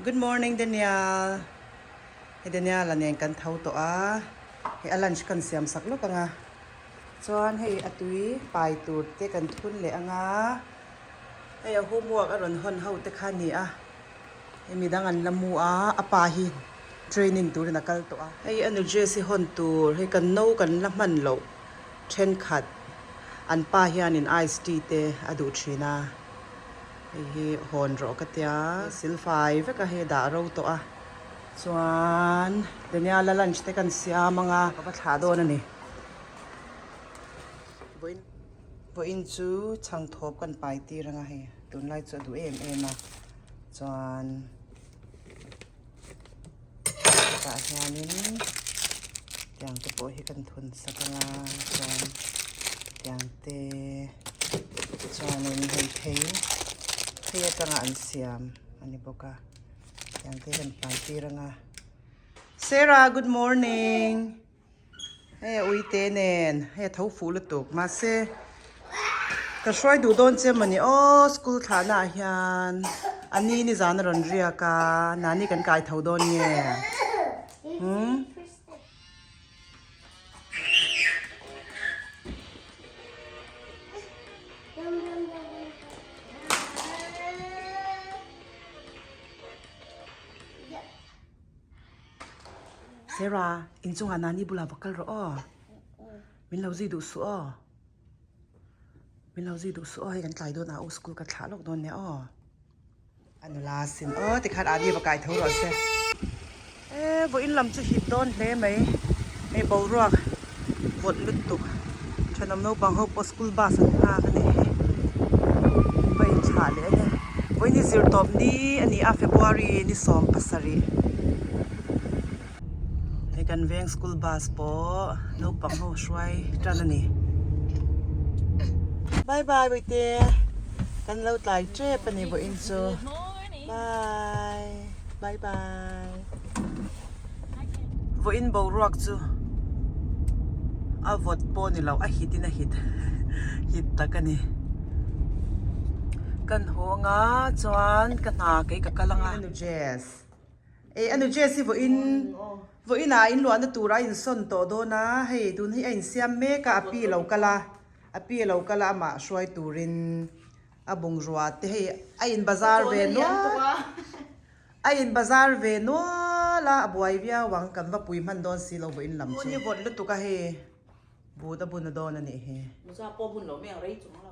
Good morning Daniel. Hei Daniel a nen kan tho tawh a, hei a lunch kan siam sak lawk ang a. Chuan hei a tui pai tur te kan thun leh ang a, hei a homework a rawn hawn ho te kha a ni a, hei midang an la mu a, a pa hi training turin a kal tawh a. Hei a nu Jessie hawn tur hei kan no kan la hman loh thenkhat an pa hianin ice tea te a duh thin a. Hei hi hawn rawh ka tia silfai vek a hei dah ro tawh a chuan Daniel-a lunch te kan siam ang a ka va thlah dawn a ni vawiin vawiin chu chhang thawp kan pai tir ang a hei tunlai chu a duh em em a chuan. Tah hianin tiang te pawh hi kan thun sak ang a chuan tiang te chuanin hei thei thei atanga an siam a ni bawk a tiang te kan pai tir ang a. Sarah good morning. Hei a uite nen hei a tho fuh lutuk mahse ka hruai duh dawn che mawni aw school thlahna ah hian a ni ni zan a rawn riak a nani kan kai tho dawn nge hmm. Sarah, inchungah Nani bulah va kal rawh aw. Min lo zui duh suh aw. Min lo zui duh suh aw, hei kan tlai dawn a, u school ka thlah lawk dawn nia aw. A nula sin aw tikhan Ani va kai tho rawh se. E, vawiin lam chu hit dawn hle mai. Hei boruak vawt lutuk. Thenawm naupang ho pawh school bus an nghak a nih hi. Va inthlah leh a ni. Vawiin hi zirtawp ni a ni a, February ni 17. Hei kan veng school bus pawh naupang ho hruai tan a ni. Bye bye Bawihte. Kan lo tlai tep a ni vawiin chu. Bye. Bye bye. Vawiin boruak chu a vawt pawh ni lo a hit in a hit hit tak a ni. Kan haw anga chuan ka hna kei ka kal anga. Anu Jess. E anu Jess hi vawiin vawiin ah inluahna tur a insawn tawh dawn a hei tun hi a insiam mek a a pi lo kal a a pi lo kal a amah hruai turin a bungrua te hei a in bazar ve nual a in bazar ve nual a a buai viau ang kan va pui hman dawn si lo vawiin lam chu. Ni vawt lutuk a hei but a bun a dawn a nih hi.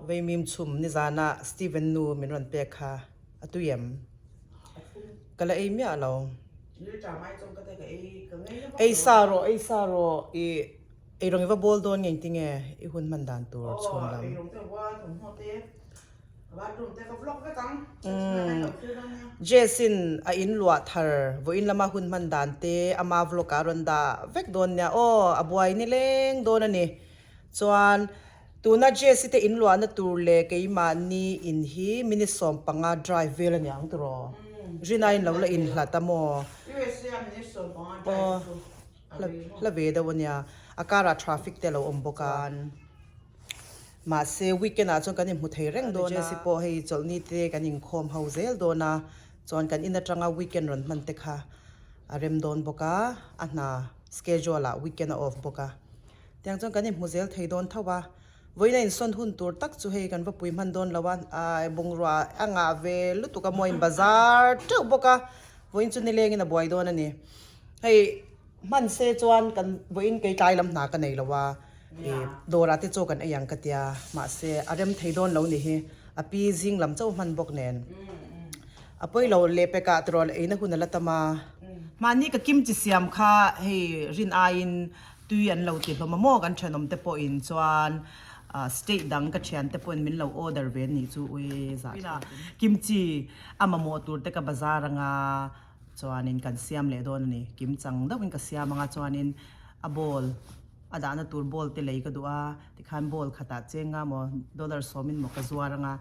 Veimim chhum nizana Steven nu min rawn pek kha a tui em? Ka la ei miah lo. Ei sa rawh ei sa rawh i ei rawng i va bawl dawn nge engtin nge i hun hman dan tur chhun lam. Jess-in a in luah thar vawiin lama hun hman dan te ama vlog ah a rawn dah vek dawn nia aw a buai nileng dawn a ni. Chuan tuna Jess-i te in luahna tur leh keimahni in hi minute 15 drive vel a ni ang tiraw? Rinain lo la inhlat a maw? Aw hla ve deuh a nia a karah traffic te a lo awm bawk a. Mahse weekend ah chuan kan inhmu thei reng dawn a. Jesse pawh hei chawlhni te kan inkhawm ho zel dawn a, chuan kan in atanga weekend rawn hman te kha a rem dawn bawk a, a hna schedule ah weekend a off bawk a. Tiang chuan kan inhmu zel thei dawn tho a. Vawiin a insawn hun tur tak chu hei kan va pui hman dawn lo a, aii bungrua a ngah ve lutuk a maw in bazar teuh bawk a, vawiin chu nilengin a buai dawn a ni. Hei hman se chuan kan vawiin kei tlai lam hna ka nei lo a. Ih dawrah te chaw kan ei ang ka tia mahse a rem thei dawn lo ni hi a pi zing lam chauh hman bawk nen a pawi lo leh pekah tiraw eina hun a la tam a. Mahni ka kimchi siam kha hei rin aiin tui an lo ti hlawm a maw kan thenawm te pawhin chuan state dang ka thian te pawhin min lo order ve anih chu ui zah kimchi a mamawh tur te ka bazar anga chuanin kan siam leh dawn a ni kimchang deuhin ka siam anga chuanin a bowl A dahna tur ball te lei ka duh a, tikhan ball khatah cheng nga maw dollar sawmin maw ka zuar anga,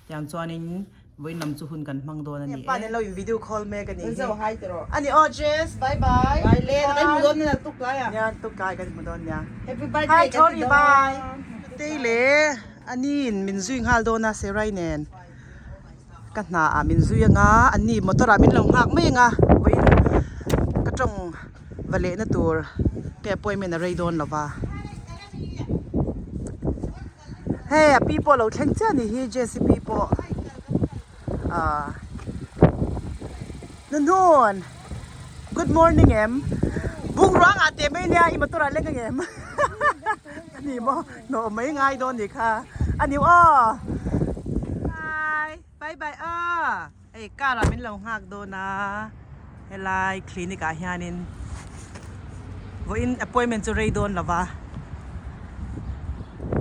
tiang chuanin vawiin lam chu hun kan hmang dawn a ni e. Pa nen lo in video call mek a nih hi. A ni aw Jess, bye bye. Bye le, kan hmu dawn nia tuk tlai a. Nia tuk tlai kan hmu dawn nia. Happy birthday Hi Tori bye. Tei le Aniin min zui nghal dawn a Serai nen. Ka hna ah min zui anga an ni motor ah min lo nghak mai anga vawiin ka tawng va lehna tur ka appointment a rei dawn lo va. Hei a pi pawh a lo thleng chiah a nih hi Jessie pi pawh ah Nuhnun good morning em bungrua a ngah teh mai nia i motor ah leng ang em a ni maw hnawh mai ngai dawn nih kha a ni aw bye bye bye aw hei car ah min lo nghak dawn a helai clinic ah hianin vawiin appointment chu rei dawn lo va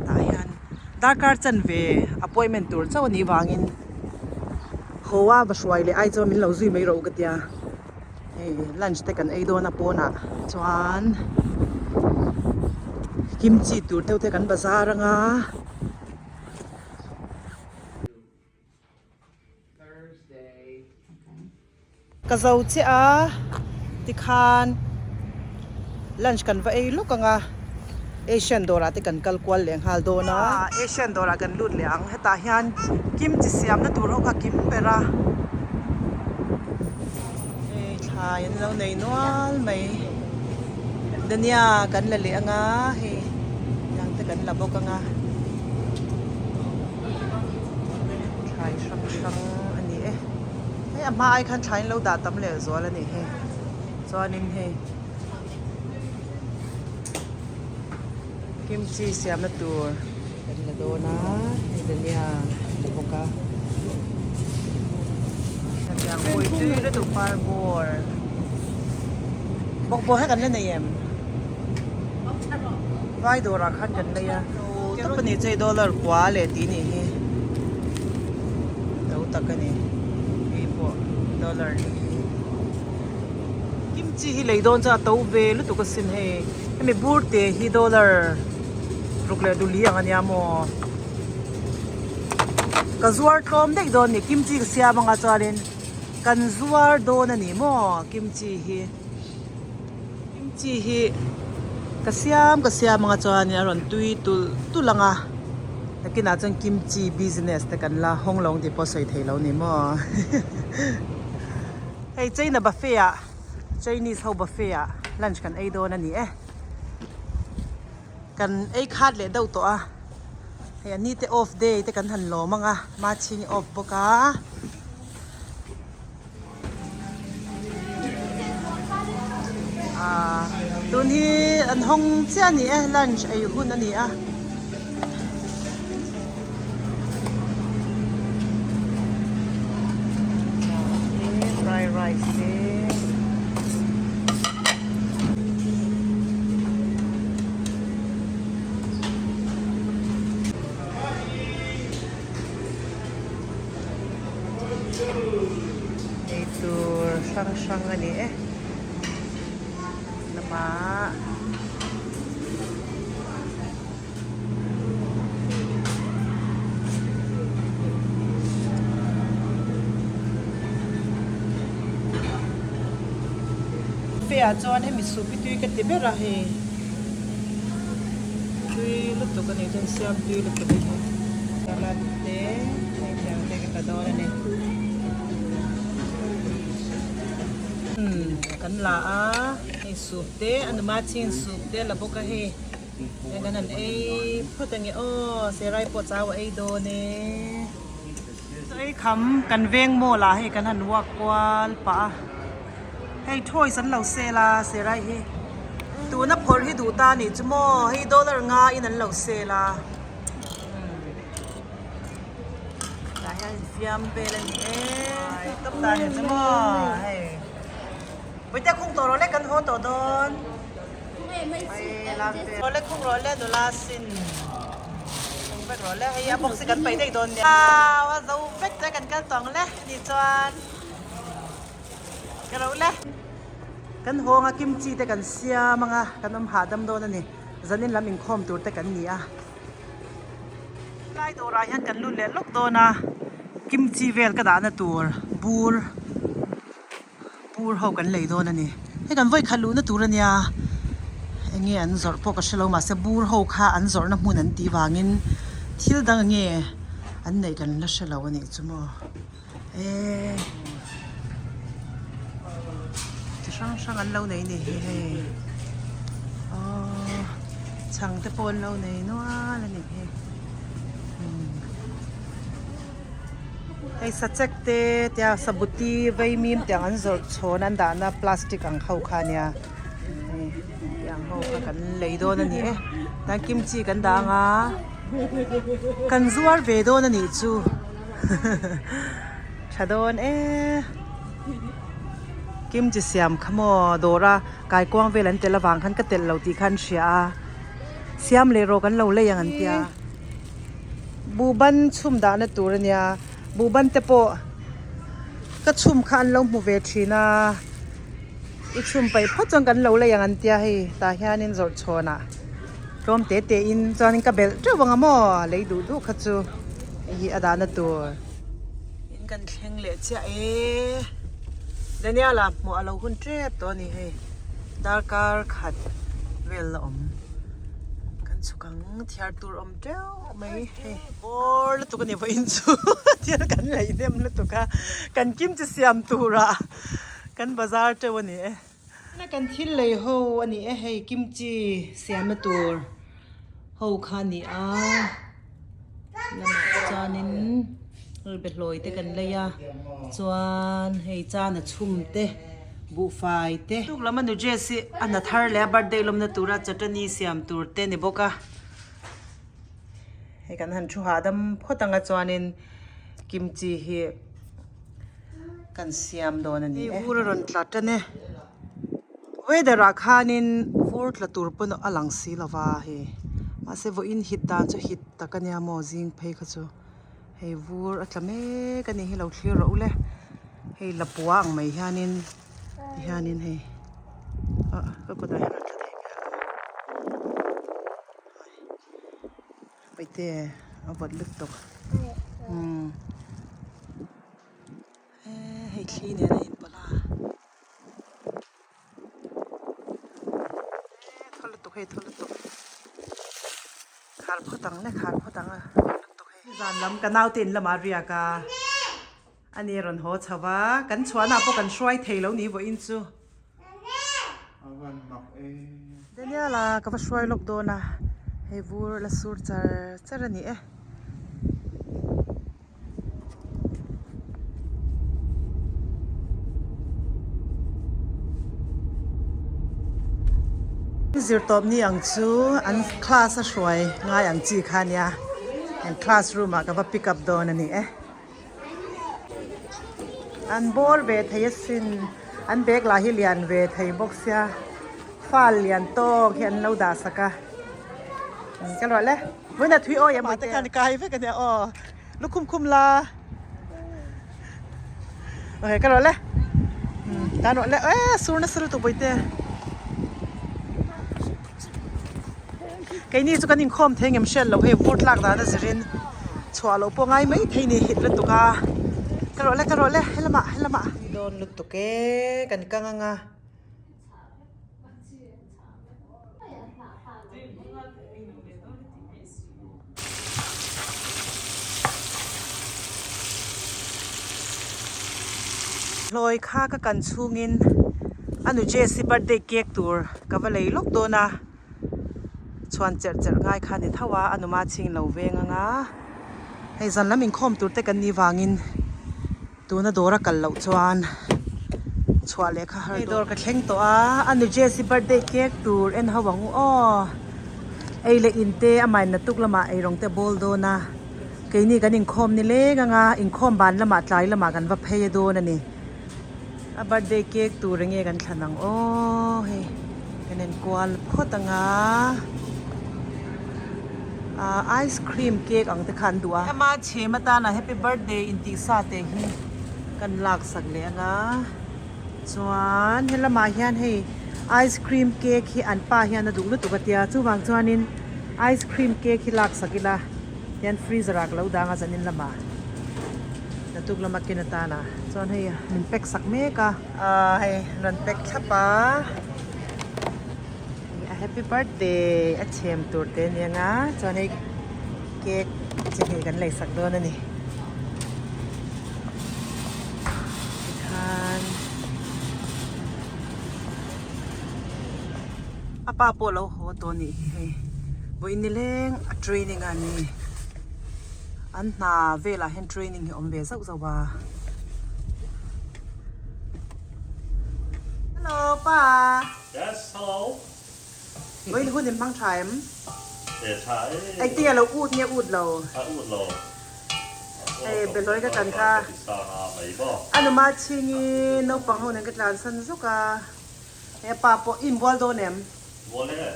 tah hian darkar chanve appointment tur chauh a nih vangin haw a va hruai leh ai chuan min lo zui mai rawh u ka tia. Hei lunch te kan ei dawn a pawnah chuan kimchi tur deuh te kan bazar anga. Ka zo chiah a tikhan lunch kan va ei lawk anga Asian dawrah te kan kal kual leh nghal dawn a. Asian dawrah kan lut leh ang hetah hian kimchi siamna tur ho kha kim ber a. Hei thlai an lo nei nual mai dania kan la leh anga hei tiang te kan la bawk anga thlai hrang hrang a ni e hei a hma ai khan thlai an lo dah tam leh zual a ni hei chuanin hei kimchi siamna tur kan la dawn a hei dania an la bawk a hetiang pawh hi tui lutuk par bawr bawkbaw hi kan la nei em vai dawrah khan kan lei a tawp a ni chu hei dollar kua leh tih a nih hi to tak a ni hei pawh dollar li. Kimchi hi lei dawn chuan a to ve lutuk asin hei hemi bur te hi dollar ruk leh duli ang ania maw ka zuar tlawm daih dawn a ni kimchi ka siam anga chuanin kan zuar dawn a ni maw kimchi hi kimchi hi ka siam ka siam anga chuanin a rawn tui tulh tulh ang a nakinah chuan kimchi business te kan la hawng lo ang tih pawh a sawi theih loh a ni maw. Hei China buffet ah Chinese ho buffet ah lunch kan ei dawn a ni e. Kan ei khat leh deuh tawh a. Hei a ni te off day te kan han lawm ang a, Machhing off bawk a. Ah tun hi an hawng chiah a ni e lunch ei hun a ni a. Fry rice te eitur hrang hrang a ni e lamah. Buffet ah chuan hemi soup hi tui ka ti ber a hei tui lutuk a ni chuan siam tui lutuk a ni salad te hei tiang te ka la dawn a ni umm kan la a hei soup te a numa chhin soup te a la bawk a hei. Heng kan han ei phawt ange aw serai pawh chau a ei dawn e. Chaw ei kham kan veng mall ah hei kan han walk kual pah a hei toys an lo sale a serai hi tuna phawrh hi duh ta anih chu maw hei dollar nga in an lo sale a tah hian infiam vel a ni e tawp ta anih chu maw hei Puitea khung tawh rawh le kan haw tawh dawn. Rawh le khung rawh le nula sin khung vek rawh le hei a box hi kan paih daih dawn nia a zo vek te kan kal tawng le ni chuan ka ro le kan hawng a kimchi te kan siam anga kan awm hahdam dawn a ni zanin lam inkhawm tur te kan ni a lai dawrah hian kan lut leh lawk dawn a kimchi vel ka dahna tur bur. Pur ho kan lei dawn a ni. Hei kan vawi khat luhna tur a nia. Enge an zawrh pawh ka hrelo mahse bur ho kha an zawrhna hmun an tih vangin thil dang enge an neih kan la hrelo a nih chu maw. Eee chi hrang hrang an lo nei ni hi hei aww chhang te pawh an lo nei nual a ni hi hei sachek te tia sabuti vaimim tiang an zawrh chhawn an dahna plastic ang ho kha ania hei tiang ho kha kan lei dawn a ni e tan kimchi kan dah anga kan zuar ve dawn a nih chu tha dawn e kimchi siam kha maw dawra kaikuang vel an tel avang khan ka telh lo tih kha an hria a siam leh rawh kan lo lei ang an tia. Buhban chhum dahna tur a nia buhban te pawh ka chhum kha an lo hmu ve thin a i chhum paih phawt chuan kan lo lei ang an tia hei tah hianin zawrh chhawnah tlawm te te in chuanin ka belh teuh ang a maw lei duh duh kha chu hei hi a dahna tur in kan thleng leh chiah e Daniel-a hmuh a lo hun tep tawh a ni hei darkar khat vel la awm kan chhuk ang thiar tur awm teuh mai hei bawr lutuk a ni vawiin chu thil kan lei hnem lutuk a kan kimchi siam turah kan bazar teuh a ni e kan thil lei ho a ni e hei kimchi siamna tur ho kha a ni a lamah chuanin behlawi te kan lei a chuan hei chana chhum te buhfai te tuk lam a nu dress hi a hna thar leh a birthday lawmna tura chutney siam tur te a ni bawk a hei kan han thu hahdam phawt ang a chuanin kimchi hi kan siam dawn a ni e vur a rawn tla tan e weather ah khanin vur tla tur pawn a lang si lo va hei mahse vawiin hit dan chu hit tak a nia maw zing phei kha chu hei vur a tla mek a ni hi lo thlir rawh u le hei lapua ang mai hianin tihianin hei ah ka kutah hian a rawn tla thei miah lo paite a vawt lutuk umm hei thli nen a inpawlh a thaw lutuk hei thaw lutuk khar phawt ang le khar phawt ang a thaw lutuk hei zan lam ka naute in lamah a riak a ani a rawn haw chho va kan chhuahna pawh kan hruai thei lo ni vawiin chu. Daniel a ka va hruai lawk dawn a hei vur la sur char char a ni e. Zirtawp ni ang chu an class a hruai ngai ang chi kha ania an classroom ah ka va pick up dawn a ni e. An bawr ve thei asin an bag lah hi lian ve thei bawk sia fal lian tawk hi an lo dah sak a ka ruah le vawiin ah thui awi a mah te khan kai vek ania aw lukhum khum la okay ka ruah le tan ruah le e sur nasa lutuk bawihte Keini chu kan inkhawm thei ngem hriat loh hei vur tlak dan a zirin chhuah loh pawh ngai mai thei ni hit lutuk a ka rawh le ka rawh le helamah helamah dawn lutuk e kan kang anga. Hlawi kha ka kan chhungin a nu Jessie birthday cake tur ka va lei lawk dawn a, chhuan cherh cherh ngai kha a ni tho a, a numa chhing lo veng ang a, hei zan lam inkhawm tur te kan nih vangin tuna dawr a kal loh chuan chhuah leh kha har dawn. Hei dawr ka thleng tawh a, a nu Jessie birthday cake tur en ho ang u aw, ei leh in te amah in naktuk lamah eirawng te a bawl dawn a. Keini kan inkhawm ni leng anga inkhawm ban lamah tlai lamah kan va phei a dawn a ni. A birthday cake tur enge kan thlan ang aw hei kan enkual phawt anga ah ice cream cake ang te kha an duh a. Ama chhem atana happy birthday intih sa te hi kan lak sak leh anga chuan helamah hian hei ice cream cake hi an pa hian a duh lutuk a tia chuvang chuanin ice cream cake hi lak sak ila. Hian freezer ah ka lo dang a zanin lamah naktuk lama ken atana chuan hei min pack sak mek a ahh hei rawn pack thlap a a happy birthday a chhem tur te a ni ang a chuan hei cake chi hnih kan lei sak dawn a ni. A pa pawh lo haw tawh anih hi hei. Vawiin nileng a training a ni. An hna velah hian training hi a awm ve zauh zauh a. Hello pa. Yes hello. Vawiin hun in hmang tha em? E tha e. Engtin a lo ut nge ut lo? A ut lo. Hei behlawi ka kan kha. A numa chhingi naupang ho nen ka tlansan zuk a. He pa pawh inbual dawn em? Bual e.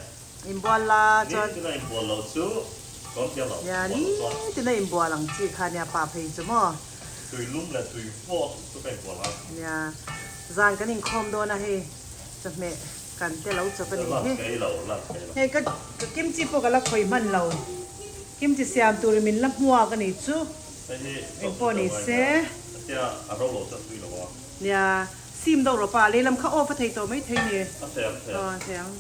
Inbual la chuan. Ni tina inbual lo chu kawn thiam lo. Nia ni tina inbual ang chi kha nia pa phei chu maw. Tui lum leh tui vawt chu ka inbual a. Nia zan kan inkhawm dawn a hei chawhmeh kan te lo chawp a nih hi. Lunch ka ei lo, lunch ka ei lo. Hei ka kimchi pawh ka la khawi hman lo. Kimchi siam turin min la hmuak a nih chu. Hei hi Engpawh ni se. Tia a ro lo chuan tui lo a. Nia Sim deuh rawh pa, lehlam kha off a thei tawh mai thei ni. A thei ang, thei ang. Aw a thei ang.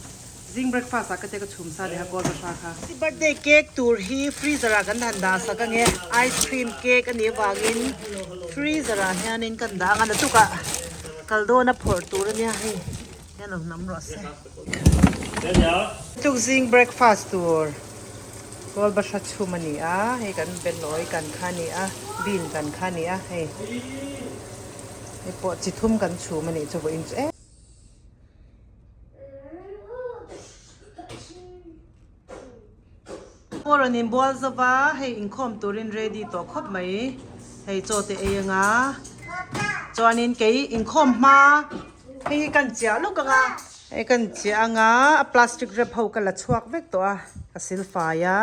Zing breakfast ah ka te ka chhum sa leh a gold hra kha. Birthday cake tur hi freezer ah kan han dah sak ange, ice cream cake a nih avangin freezer ah hianin kan dah ang a, naktukah kal dawn a phawrh tur ania hei hian lo hnam rawh se. Tuk zing breakfast tur gold bahra chhum a ni a, hei kan behlawi kan kha a ni a, bean kan kha a ni a hei. Hei pawh chi thum kan chhum a nih chu vawiin chu em. Aw rawn inbual zova hei inkhawm turin ready tawh khawp mai hei chaw te ei anga chuanin kei inkhawm hma hei hi kan chiah lawk anga hei kan chiah anga a plastic wrap ho ka la chhuak vek tawh a ka silfai a.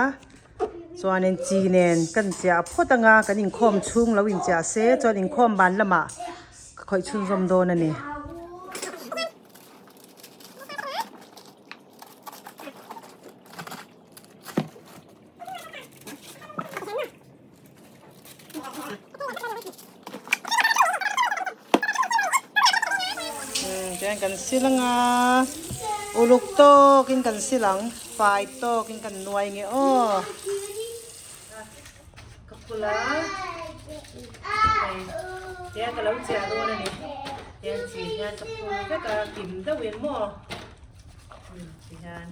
Chuanin chi nen kan chiah phawt anga kan inkhawm chhung lo inchiah se chuan inkhawm ban lamah ka khawih chhunzawm dawn a ni. Tihian kan sil anga uluk tawkin kan sil ang fai tawkin kan nuai nge aw ka phul a hei tihian ka lo chiah dawn a ni tihian chi hian ka phul vek a kim deuhin maw tihian.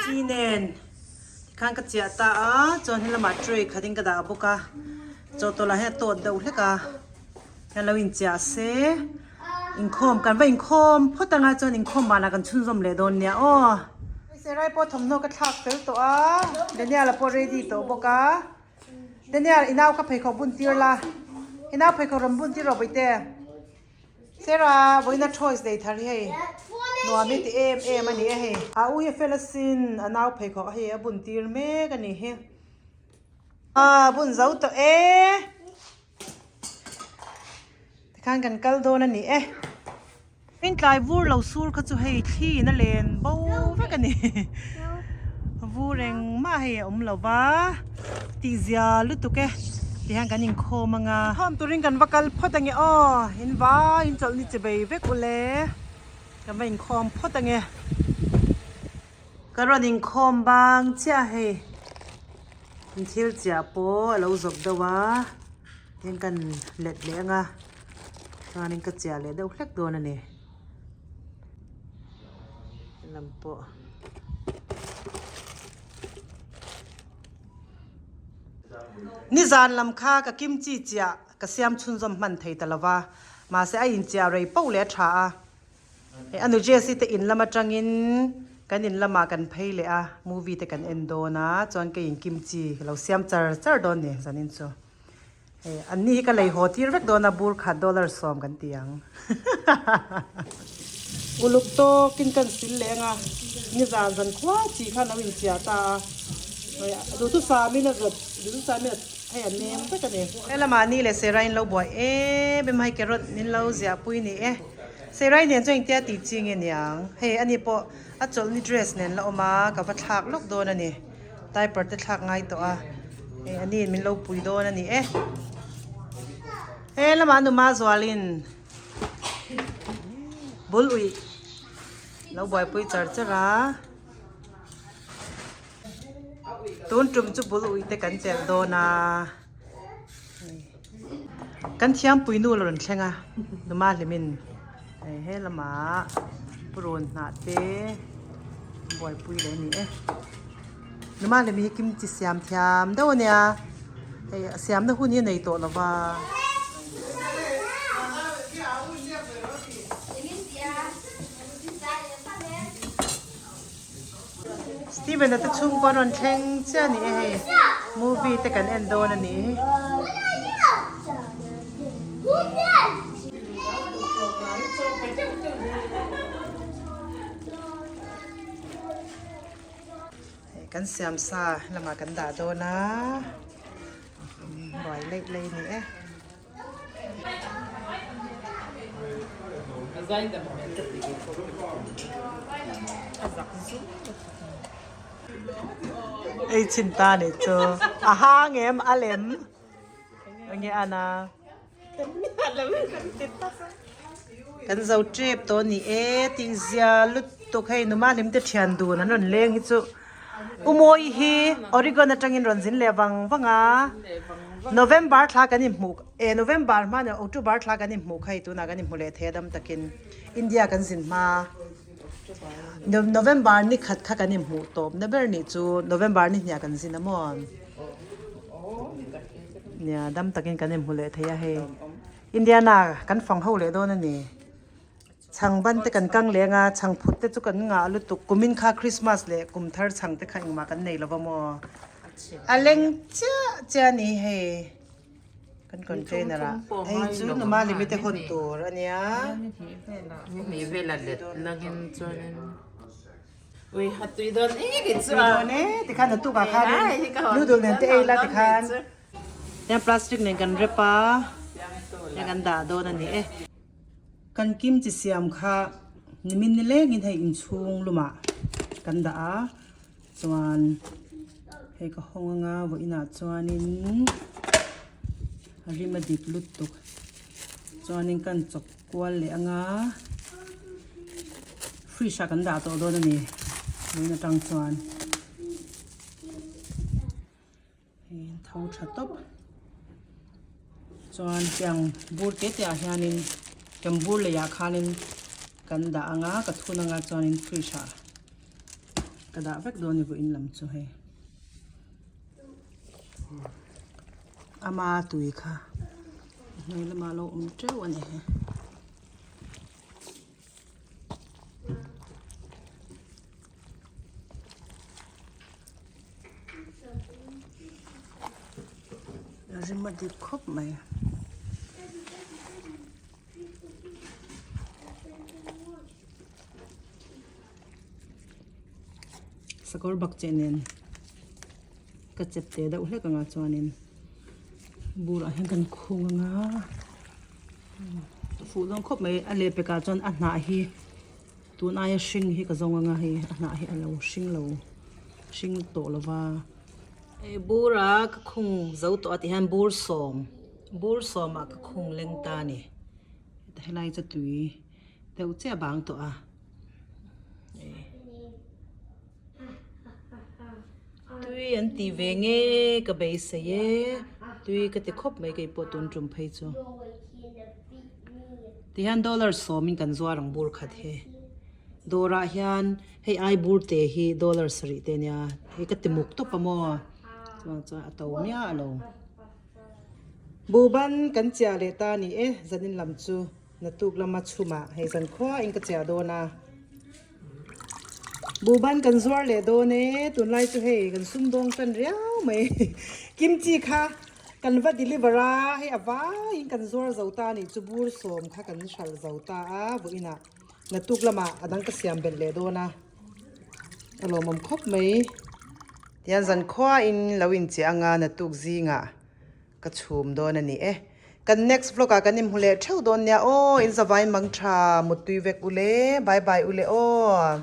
Chi nen tikhan ka chiah ta a chuan helamah tray khat in ka dah bawk a chawhtawlh ah hian a tawt deuh hlek a hian lo inchiah se inkhawm kan va inkhawm phawt anga chuan inkhawm banah kan chhunzawm leh dawn nia aw. Serai pawh thawmhnaw ka thlak fel tawh a Daniel-a pawh ready tawh bawk a. Daniel, i nau kha pheikhawk bun tir la. I nau pheikhawk rawn bun tir rawh Bawihte. Sarah, vawiina toys nei thar hi hei. Nuam hi ti em em a ni e hei. A u hi a fel asin, a nau pheikhawk hei a bun tir mek a ni hi. A bun zo tawh e. Tikhan kan kal dawn a ni e. In tlai vur lo sur kha chu hei thli in a len bo vek a ni. Vur engmah hei a awm lo va, tihzia lutuk e tihian kan inkhawm anga. Inkhawm turin kan va kal phawt ange aw, in vai in chawlhni chi bei vek ule, kan va inkhawm phawt ange. Ka rawn inkhawm bang chiah hei, in thil chiah pawh a lo zawp deuh a, tin kan let leh anga. Chuanin ka chiah leh deuh hlek dawn a ni. Lam pawh. Nizan lam kha ka kimchi chiah ka siam chhunzawm hman thei ta lova, mahse a inchiah rei poh leh a tha a. Hei a nu Jessie te in lam atangin kan in lamah kan phei leh a, movie te kan en dawn a, chuan kei in kimchi ka lo siam char char dawn ni zanin chu. Hei an ni hi ka lei haw tir vek dawn a bur khat dollar sawm kan ti ang. Uluk tawkin kan sil leh anga nizan zan khua chi khan lo inchiah ta a. Hei duhthusam in a zawt duhthusam in a hei a nem vek a ni. Helamah ni leh Serai in lo buai em em a hei carrot min lo ziah pui ni e. Serai nen chuan engtia tih chi nge niang. Hei ani pawh a chawlhni dress nen la awm a ka va thlak lawk dawn a ni. Diaper te thlak ngai tawh a hei a niin min lo pui dawn a ni e he lamah numa zualin bul uih lo buaipui char char a tun tum chu bul uih te kan chelh dawn a. Kan thiampui nu la rawn thleng a, numa hlimin he lamah purun hnah te buaipui leh a ni e. Numa hlimi hi kimchi siam thiam deuh a nia, hei a siamna hun hi a nei tawh lo va. Steven a te chhungkaw an rawn thleng chiah a ni e hei movie te kan en dawn a ni. Kan siam sa lamah kan dah dawn a buai leih leih a ni e. Ei chin ta nih chu a hang em a lem enge ana kan zo tep tawh a ni e tih zia lutuk hei numa hlim te thian dun an rawn leng hi chu. Umawi hi Oregon atangin rawn zin leh vang vang a, November thla kan inhmuh e November hma nia October thla kan inhmuh kha hei tunah kan inhmu leh thei a dam takin India kan zin hma November ni khat kha kan inhmuh tawp na ber nih chu November ni hniah kan zin a maw nia dam takin kan inhmu leh thei a hei Indiana kan fang ho leh dawn a ni. Chhang ban te kan kang leng a, chhang phut te chu kan ngah lutuk. Kumin kha Christmas leh kum thar chhang te kha engmah kan nei lo va maw? A leng chiah chiah a ni hei kan container ah. Hei chu numa limit te hawn tur a nia. Ni vela let langin chuanin ui ha tui dawn e ki chu a. Tui dawn e tikhan a tukah khan noodle nen te ei la tikhan. Tiang plastic nen kan rep a, tiang kan dah dawn a ni e. Kan kimchi siam kha nimin ni lengin hei inchhung lumah kan dah a chuan hei ka hawng anga vawiinah chuanin a rim a dik lutuk chuanin kan chawp kual leh anga fridge ah kan dah tawh dawn a ni vawiin atang chuan. Hei an tho tha tawp chuan tiang bur te te ah hianin kan bur lei ah khanin kan dah ang a ka thun anga chuanin fridge ah ka dah vek dawn a ni vawiin lam chu hei ama tui kha hnuai lamah a lo awm teuh a ni hei. A rim a dik khawp mai. Sakawr bak cheh nen ka chep teh deuh hlek anga chuanin burah hian kan khung anga fuh dawn khawp mai a lehpekah chuan a hnah hi. Tun aia hring hi ka zawng anga hei a hnah hi a lo hring lo hring tawh lo va. Hei bura ka khung zo tawh a tih hian bur sawm bur sawmah ka khung leng ta a ni helai chu tui deuh chiah bang tawh a tui an tih ve nge ka beisei e tui ka ti khawp mai keipawh tun tum phei chu. Tihian dollar sawmin kan zuar ang bur khat hi. Dawrah hian hei ai bur te hi dollar sarih te ania hei ka ti muk tawp a maw chuan chuan a to miah a lo. Buhban kan chiah leh ta a ni e zanin lam chu naktuk lama chhumah hei zan khuain ka chiah dawn a. Buhban kan zuar leh dawn e tunlai chu hei kan sumdawng tan riau mai kimchi kha. Kan va deliver a, hei a vaiin kan zuar zo ta a nih chu bur sawm kha kan hralh zo ta a vawiinah naktuk lamah a dang ka siam belh leh dawn a, a lawmawm khawp mai. Tihian zankhuain lo inchiah anga naktuk zingah ka chhum dawn a ni e. Kan next vlog ah kan inhmu leh theuh dawn nia aw, in zavai mang tha muttui vek ule, bye bye ule aw.